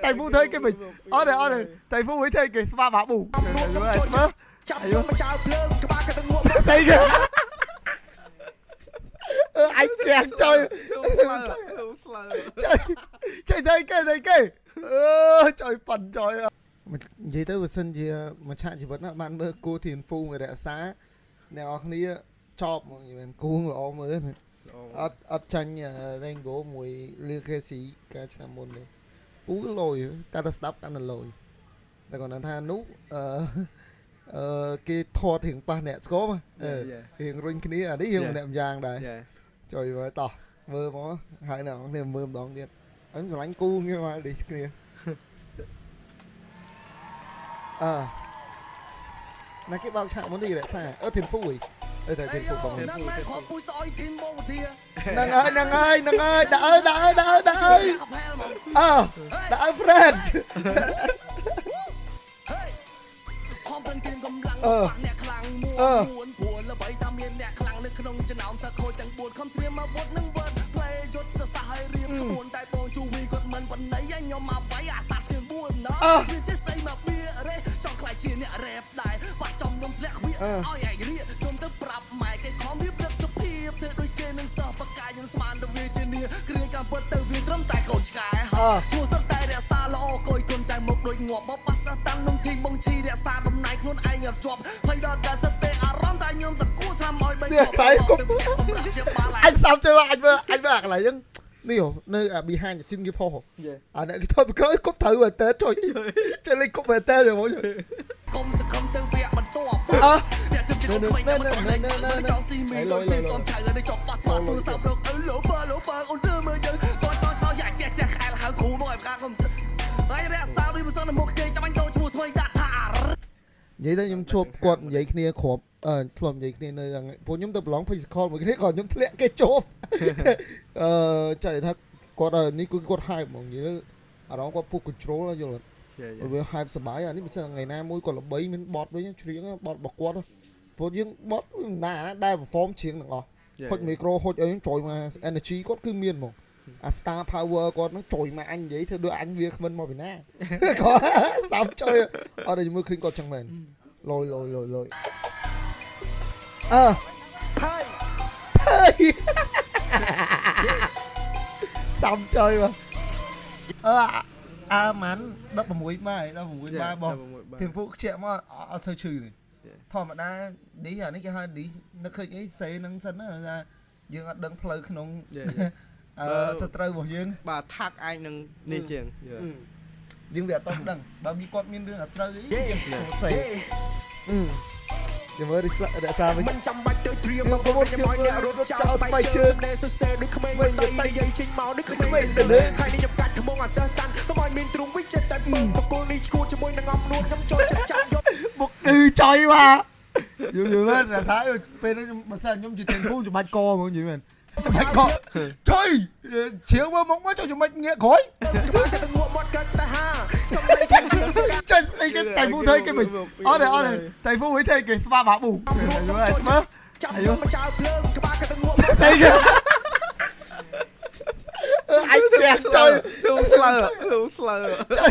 តៃហ្វូធ្វើគេវិញអត់ទេអត់ទេតៃហ្វូវិញធ្វើគេស្វាបាប៊ូមើល ចាប់យកមកចោលភ្លើងក្បាលក៏ទៅងក់ ស្អីគេអឺអញកាំងចុយ ស្លើ ចុយចុយស្អីគេស្អីគេអឺចុយប៉ិនចុយនិយាយទៅបើសិនជាមួយឆាកជីវិតណាបានមើលគូធានហ្វូមួយរក្សាអ្នកនរគ្នាចប់មកនិយាយមែនគូល្អមើលណាអត់អត់ចាញ់ Rango មួយ Lil Casey កាលឆ្នាំមុនទេគូលយតែតែស្ដាប់កាន់តែលយតែគាត់ថានោះអឺអឺគេថតរៀងប៉ះអ្នកស្គមអឺរៀងរុញគ្នាអានេះរៀងម្នាក់ម្យ៉ាងដែរ ចុយមើលតោះមើលមកហើយអ្នកនរគ្នាមើលម្ដងទៀតអញស្រឡាញ់គូគ្នាមកនេះគ្នាអឺណាគេបោកឆាកមុននេះរក្សាអឺធីមហ្វូអីតែធីមហ្វូបង ហ្នឹងមែនគ្រាប់ពូស្អុយធីមបងវិធា ហ្នឹងហើយហ្នឹងហើយហ្នឹងហើយដាក់អើយដាក់អើយដាក់អើយដាក់អើយ កផែលហ្មង អើដាក់អើយ friend ខំប្រឹងទៀមកម្លាំង អឺ ប៉ះអ្នកខ្លាំងមួ អឺ មួនព្រោះល្បីថាមានអ្នកខ្លាំងនៅក្នុងចំណោមសើខូចទាំង4ខំត្រៀមអាវុធនឹង word play យុទ្ធសាស្ត្រឲ្យរៀបក្បួនតែបងជូវីគាត់មិនប៉ុណ្ណីឲ្យខ្ញុំមកវាយអាសត្វជាង4ណោះ អឺ វាជាស្អីមកបៀរេចង់ខ្លាចជាអ្នករ៉េបដែរបាក់ចំខ្ញុំធ្លាក់វា អឺ ឲ្យឯងរៀខ្ញុំទៅប្រាប់ម៉ែគេខំរៀបរឹកសុភាពធ្វើដូចគេនឹងសោះបកាយខ្ញុំស្មានទៅវាជានាគ្រឿងកម្មពិតទៅវាត្រឹមតែកូនឆ្កែ អឺ ឈ្មោះសុទ្ធតែរក្សាល្អកុយគុណតែមកដូចងាប់បបសតាំងនំធីងបងឈីរក្សាតំណែងខ្លួនឯងអត់ជាប់ភ័យដល់ការសិតទេអារម្មណ៍តែខ្ញុំសគួរថាឲ្យបី នេះខ្លាយគប់ ទៅផ្ទះសម្រាប់ជាបាល អញសាប់ជួយមកអញមើលអញមើលអាកន្លែងហ្នឹងនេះហ៎នៅអា behind the scene គេផុសអាអ្នកគេថតពីក្រោយគប់ត្រូវតែតើចុយចុយលេងគប់តែតើហ្មង កុំសង្ឃឹមទៅវគ្គបន្ទាប់ អើ អ្នកធ្វើជាកូនក្មេងតែមិនតលេងបើមិនចង់ស៊ីមីដូចស៊ីសំឆៅនេះចង់ប៉ះស្មាតទូរស័ព្ទរកឪលោបើលោបើអូនធ្វើមើលយើងតតតយ៉ាផ្ទះផ្ទះខែលហៅគ្រូមកឲ្យផ្កាកុំហើយរក្សាដូចមិនសិនមុខគេចាំបាញ់ដូរឈ្មោះថ្មីដាក់ថា និយាយទៅខ្ញុំជួបគាត់និយាយគ្នាគ្រាប់អឺធ្លាប់និយាយគ្នានៅថ្ងៃពួកខ្ញុំទៅប្រឡង physical មួយគ្នាក៏ខ្ញុំធ្លាក់គេជាប់អឺចៃថាគាត់នេះគឺគាត់ hype ហ្មងនិយាយទៅអារម្មណ៍គាត់ពុះ control យល់អត់វា hype សប្បាយអានេះមិនសិនថ្ងៃណាមួយគាត់ល្បីមានបត់វិញច្រៀងបត់របស់គាត់ព្រោះយើងបត់ណាដែល perform ច្រៀងទាំងអស់ហុច micro ហុចអីហ្នឹងចូលមក energy គាត់គឺមានហ្មងអា star power គាត់ហ្នឹងចូលមកអញនិយាយធ្វើដូចអញវាគ្មិនមកពីណាគាត់សាប់ចូលអត់ទេមើលឃើញគាត់ចឹងមែន លយលយលយលយអើ ផៃ ហេសំចុយមកអឺអើម៉ាន់16បាយ16បាយបងធីមហ្វូខ្ជាក់មកអត់សូវឈឺទេធម្មតានេះអានេះគេហៅនេះនឹកឃើញអីសេនឹងសិនណាថាយើងអត់ដឹងផ្លូវក្នុងអឺសត្រូវរបស់យើង បាទថាក់ឯងនឹងនេះជាង យើងវាអត់ដឹងបើមានគាត់មានរឿងអាស្រូវអីយើងសេយើងមើលរក្សាវិញ មិនចាំបាច់ទៅត្រៀមមកខ្ញុំឲ្យអ្នករត់ចោលស្បែកជើងសម្លេសរសេរដូចក្មេងតីនិយាយចេញមកដូចក្មេងទៅថ្ងៃនេះខ្ញុំកាច់ថ្មងអាសិស្សតាន់កុំឲ្យមានទ្រូងវិញចិត្តតែមើលបកគលនេះឈួតជាមួយនឹងអំនួនខ្ញុំចូលចិត្តចាប់យក បុកឌឺចុយមកយូរយូរមែនរថាពេលនោះខ្ញុំបើសិនខ្ញុំជាទាំងគូច្បាច់កហ្មងនិយាយមែនច្បាច់កចុយជ្រៀងមកមកមកចុយច្បាច់ងាកក្រោយ ក្បាលទៅងក់មាត់កិតតែហាសំដីធំជាងចកា ចុយស្អីគេតៃហ្វូធ្វើគេវិញអត់ទេអត់ទេតៃហ្វូវិញធ្វើគេស្វាបាប៊ូមើល ចាប់យកមកចោលភ្លើងក្បាលក៏ទៅងក់ ស្អីគេអឺអញផ្ទះចុយ ស្លើស្លើ ចុយ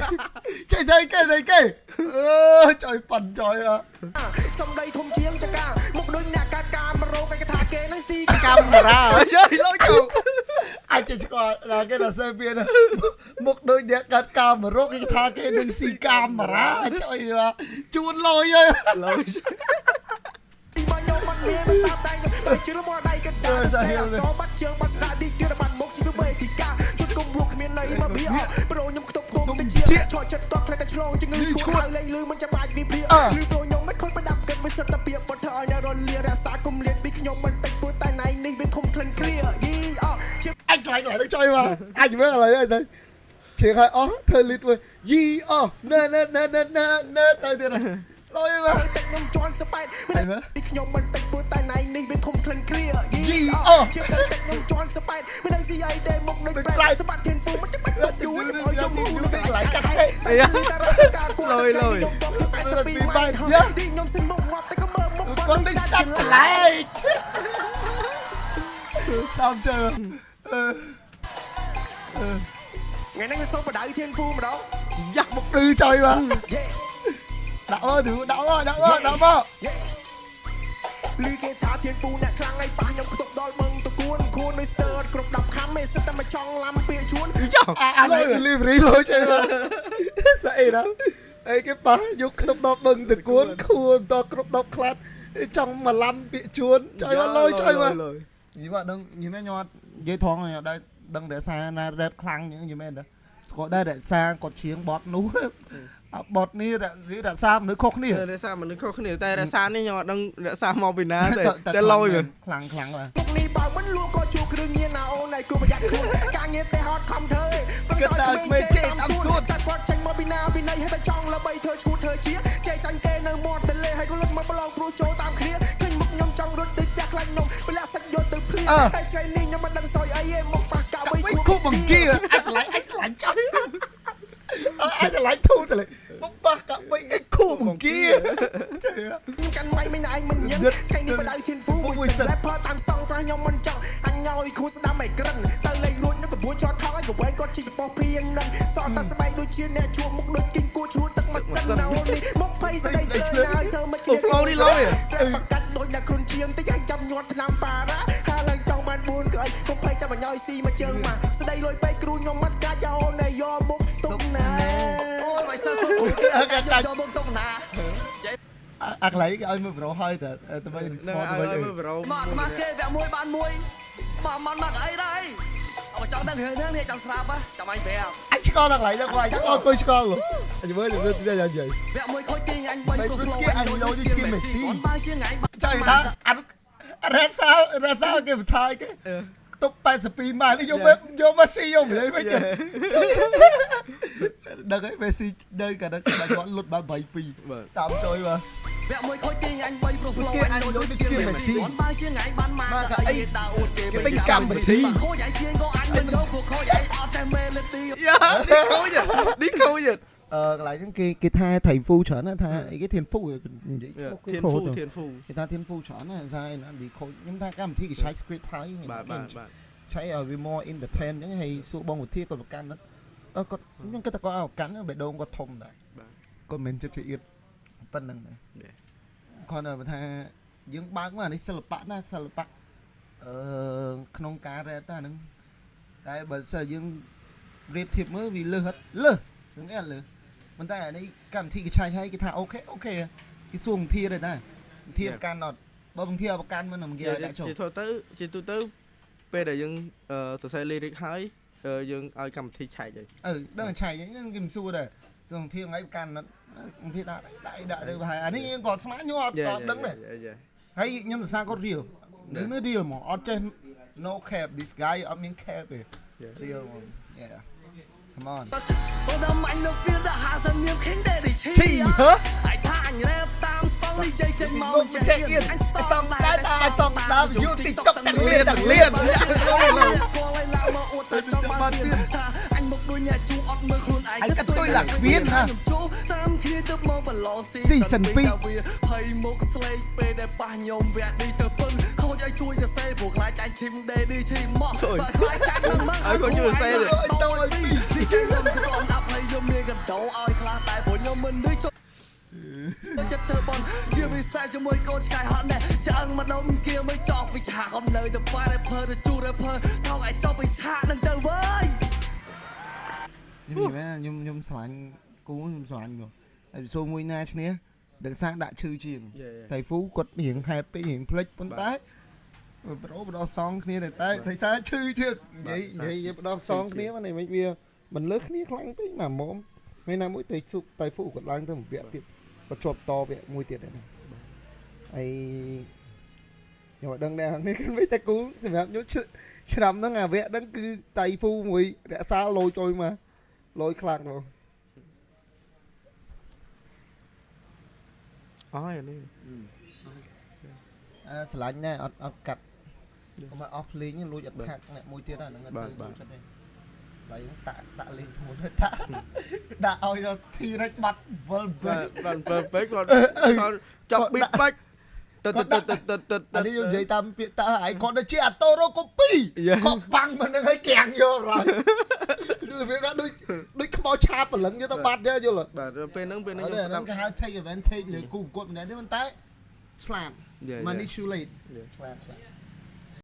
ចុយស្អីគេស្អីគេអឺចុយប៉ិនចុយអ សំដីធំជាងចកាមុខដូចអ្នកកាត់ការមករោកឯកថាគេនឹងស៊ី កាមេរ៉ាយលយចូល អាចจะឆ្កល់ដល់គេដល់សេពៀនមុខដូចអ្នកកាត់កាមរកគេថាគេនឹងស៊ីកាមេរ៉ាចុយជួនលយហើយ លយ បើខ្ញុំមិនមានភាសាតែតែជឿមកដៃកដាទៅសេអសបាត់ជើងបាត់សាទីទៀតបាត់មុខជីវេទិកាជុតគុំលក់គ្មានន័យមកវាប្រូខ្ញុំខ្ទប់គុំទៅជាឆក់ចិត្តក៏ខ្លាចតែឆ្លងជំងឺឈួតហើយលេងលឺមិនចាំបាច់វិភាគលឺហ្វូខ្ញុំមិនខូចប្រដាប់គិតវាសិតតែពីបត់ធ្វើឲ្យអ្នករលារក្សាគុំលៀនពីខ្ញុំមិនតិចព្រោះតែណៃនេះវាធំក្លិនគ្លៀយីអជា អញខ្លាចខ្លាចចុយមកអញមើលឥឡូវហើយទៅជឿឲ្យអស់ធ្វើលីតវិញយីអស់ណែណែណែណែណែណែទៅទៀតលយមក ទឹកខ្ញុំជន់ស្បែក អីមើល ខ្ញុំមិនតិចព្រោះតែណៃនេះវាធំក្លិនគ្លៀ យី យី អ ជាទឹកខ្ញុំជន់ស្បែកមិនដឹងស៊ីអីទេមុខដូចប្រែសម្បត្តិធានពូមិនចាំបាច់ទុកយូរចាំឲ្យយំហ៊ូនៅកន្លែងកាត់ហេសាច់លីតារការគួរតែខ្ញុំតប82ម៉ែត្រហើយឌីខ្ញុំសិនមុខងាប់តែក៏មើលមុខ គាត់ដូចសត្វកលែកតាមជើអឺ ថ្ងៃនេះខ្ញុំសូមបដៅធានហ្វូម្ដង យ៉ា មកឌឺចុយបាទ Yeah. ដាក់មកឌឺដាក់មកដាក់មកដាក់មក លឺគេថាធានពូអ្នកខ្លាំងឯប៉ះខ្ញុំខ្ទប់ដល់បឹងតគួនខួននៅស្ទើរគ្រប់10ខំឯសិតតែមកចង់ឡាំពាក្យជួន ចុះ អាអានេះ delivery លុយចុយបាទស្អីណាអីគេប៉ះយកខ្ទប់ដល់បឹងតគួនខួនដល់គ្រប់10ខ្លាត់ចង់មកឡាំពាក្យជួនចុយមកលុយចុយមកនិយាយមកដឹងនិយាយមែនខ្ញុំអត់និយាយថងខ្ញុំអត់ដែរដឹងរក្សាណា rap ខ្លាំងជាងនិយាយមែនដែរស្គាល់ដែររក្សាគាត់ច្រៀងបទនោះអាបទនេះរក្សាមនុស្សខុសគ្នា រក្សាមនុស្សខុសគ្នាតែរក្សានេះខ្ញុំអត់ដឹងរក្សាមកពីណាទេតែលយ ខ្លាំងខ្លាំងបាទ មុខនេះបើមិនលក់ក៏ជួគ្រឿងញៀនណាអូនឯងគួរប្រយ័ត្នខ្លួនការងារតែហត់ខំធ្វើប្រឹងដល់ក្មេងចេះតាមសួនសាត់គាត់ចេញមកពីណាពីណីហើយតែចង់ល្បីធ្វើឈួតធ្វើជាចេះចាញ់គេនៅមាត់ទលេហើយក៏លុតមកប្រឡងព្រោះចូលតាមគ្នាឃើញមុខខ្ញុំចង់រត់ទៅផ្ទះខ្លាញ់ខ្ញុំពេលសាច់យកទៅភ្លៀហើយថ្ងៃនេះខ្ញុំមិនដឹងសយអីទេមកប៉ះកាវី វិញគូបង្គាអាចឆ្លាញ់អាចឆ្លាញ់ចុះអាចឆ្លាញ់ធូរទៅមកប៉ះកាបីអីគូបង្គា ខ្ញុំកាន់ម៉ៃមិនឯងមិនញឹងថ្ងៃនេះបដៅធានហ្វូមួយសិន rapper តាមស្តង់ត្រាស់ខ្ញុំមិនចង់អញឲ្យខួស្ដាំឲ្យក្រិនទៅលេងរួចនឹងកបួនចោថងឲ្យកវែងគាត់ជីបោះភៀងនឹងសតតែស្បែកដូចជាអ្នកជួមុខដូចគីងគួឈួតទឹកម៉ាស៊ីនណាអូននេះមុខភ័យស្ដីឆ្លើយណាយធ្វើមិនគ្នាបកាច់ដូចអ្នកគ្រុនឈាមតិចឲ្យចាំញាត់ឆ្នាំប៉ារ៉ាហាឡើងចង់បាន4ក្អីកុំភ័យតែបញយស៊ីមកជើងមកស្ដីលុយពេកគ្រូខ្ញុំមិនកាច់អូនឯយកមុខទុកណា អូយបើសិនសុំគ្រូគេយកមុខទុកណា អាកន្លែងគេឲ្យមើលប្រូហើយតែតែមិន ហ្នឹង respond ឲ្យ ទៅវិញ មើលប្រូ មកមកគេវគ្គមួយបានមួយមកមកមកអីដែរអបើចង់ដឹងរឿងហ្នឹងនេះចង់ស្រាប់ចាំអញប្រាប់ អញឆ្កល់ដល់កន្លែងហ្នឹងគាត់អញឆ្កល់អង្គុយឆ្កល់អញមើលទៅទីយ៉ាងនិយាយ វគ្គមួយខូចគេអញ3ព្រោះ flow អញលោជាមេស៊ីបើជាងអញ ចង់ថាអារ៉ាសារ៉ាសាគេបន្ថយគេខ្ទប់82ម៉ាយនេះយកមកយកមកស៊ីយកមកលេងវិញទៀតដឹងហើយមេស៊ីនៅកាលហ្នឹងគាត់លុតបាន82សាមចុយបាទ វគ្គមួយខូចគេអញ3ព្រោះ flow អញលោជាមេស៊ីបើជាងអញបានមកអីដើអូតគេពេញកម្មវិធីខូចឯងទៀងក៏អញមិនចូលព្រោះខូចឯងអត់ចេះមេលទី យ៉ានេះខូចនេះខូច អឺកន្លែងហ្នឹងគេគេថាថៃហ្វូច្រើនណាថាអីគេធានហ្វូនិយាយ ធានហ្វូធានហ្វូ គេថាធានហ្វូច្រើនណាថាឯណាឌីខូចខ្ញុំថាកម្មវិធីគេឆៃ script ហើយ បាទបាទបាទ ឆៃឲ្យវា more entertain អញ្ចឹងហើយសួរបងវិធាគាត់ប្រកាន់អឺគាត់ខ្ញុំគិតថាគាត់ឲ្យប្រកាន់បេះដូងគាត់ធំដែរគាត់មិនចិត្តជាអៀតប៉ុណ្្នឹងដែរគាត់នៅថាយើងបើកមកអានេះសិល្បៈណាសិល្បៈអឺក្នុងការរ៉េតអាហ្នឹងតែបើសិនយើងរៀបធៀបមើលវាលើសហត់លើសនឹងអត់លើសប៉ុន្តែអានេះកម្មវិធីគេឆែកឲ្យគេថាអូខេអូខេគេសួរវិធាដែរតាវិធាប្រកាន់អត់បើវិធាប្រកាន់មិននឹងគេឲ្យដាក់ចូល ជាទូទៅជាទូទៅពេលដែលយើងសរសេរ lyric ហើយយើងឲ្យកម្មវិធីឆែកហើយ អឺដឹងឆែកហ្នឹងគេមិនសួរដែរសួរវិធាថ្ងៃប្រកាន់អត់វិធាដាក់ដាក់ដាក់ទៅប្រហែលអានេះយើងគាត់ស្មានខ្ញុំអត់ដឹងដែរហើយខ្ញុំសរសើរគាត់ real នេះនៅ real ហ្មងអត់ចេះ no cap this guy អត់មាន cap ទេ real ហ្មង yeah come on អូដល់អញនៅពេលដល់50នាមខេងដែរឌីឈីអញថាអញរ៉េបតាមស្តង់នេះចេញចេញមកមិនចេះអៀនអញស្តង់ដែរតែស្តង់ដើមយូ TikTok ទាំងលៀនទាំងលៀនស្គាល់ឲ្យឡើងមកអួតតែចង់បានទៀតថាអញមកដូចអ្នកជូអត់មើលខ្លួនឯង ឯងក៏ទុយឡាក់វៀនណា ខ្ញុំចូលតាមគ្នាទៅមកប្រឡងស៊ី Season 2 វាភ័យមុខស្លេកពេលដែលប៉ះខ្ញុំវគ្គនេះទៅពឹងខូចឲ្យជួយទៅសេព្រោះខ្លាចចាញ់ធីម DDG មកបើខ្លាចចាញ់មិនមក ឲ្យគាត់ជួយសេទេ តូចពីនេះចាញ់ខ្ញុំក៏អត់ហើយខ្ញុំមានកដោឲ្យខ្លះតែព្រោះខ្ញុំមិននេះចូលចិត្តធ្វើបនជាពិសេសជាមួយកូនឆ្កែហត់ណែឆ្អឹងមកដុំគៀមិនចោកវិឆាកុំនៅទៅប៉ែភើទៅជូរភើថោកឲ្យចោកវិឆានឹងទៅវើយ ខ្ញុំនិយាយមែនខ្ញុំខ្ញុំស្រឡាញ់គូខ្ញុំស្រឡាញ់មកហើយសូមមួយណាឈ្នះដឹងសាដាក់ឈឺជាងតៃហ្វូគាត់រៀងហែបពេករៀងភ្លេចប៉ុន្តែប្រូបដោះសងគ្នាតែតែថៃសាឈឺជាងនិយាយនិយាយបដោះសងគ្នាមកនេះមិនវាមិនលើសគ្នាខ្លាំងពេកមកមុំថ្ងៃណាមួយតៃស៊ុតៃហ្វូគាត់ឡើងទៅមួយវគ្គទៀតគាត់ជាប់តវគ្គមួយទៀតដែរហើយខ្ញុំអត់ដឹងដែរនេះគឺមិនតែគូសម្រាប់ខ្ញុំឆ្នាំហ្នឹងអាវគ្គហ្នឹងគឺតៃហ្វូមួយរក្សាលយចូលមកលយខ្លាំងហ្មង អស់ហើយនេះ អឺស្រឡាញ់ដែរអត់អត់កាត់កុំឲ្យអស់ភ្លេងលួចអត់ខាក់អ្នកមួយទៀតហ្នឹងអត់ធ្វើចូលចិត្តទេឡៃហ្នឹងតាក់តាក់លេងធ្ងន់តាក់ដាក់ឲ្យដល់ធីរិចបាត់វិល បា វិញ ទបាទបើពេកគាត់គាត់ចប់ប៊ីតបាច់ទៅទៅទៅទៅទៅ អានេះខ្ញុំនិយាយតាមពាក្យតាឯងគាត់ដូចជាអាតូរ៉ូកូពីគាត់បាំងមកនឹងឲ្យកាំងយករ៉ា របៀបថាដូចដូចខ្មោចឆាបព្រលឹងយកទៅបាត់យល់អត់ បាទពេលហ្នឹងពេលហ្នឹង អត់ ខ្ញុំស្ដាប់ ទេអាហ្នឹងគេហៅ take advantage លើគូប្រកួតម្នាក់ទេប៉ុន្តែឆ្លាត Yeah. Manipulate Yeah. ឆ្លាតឆ្លាត។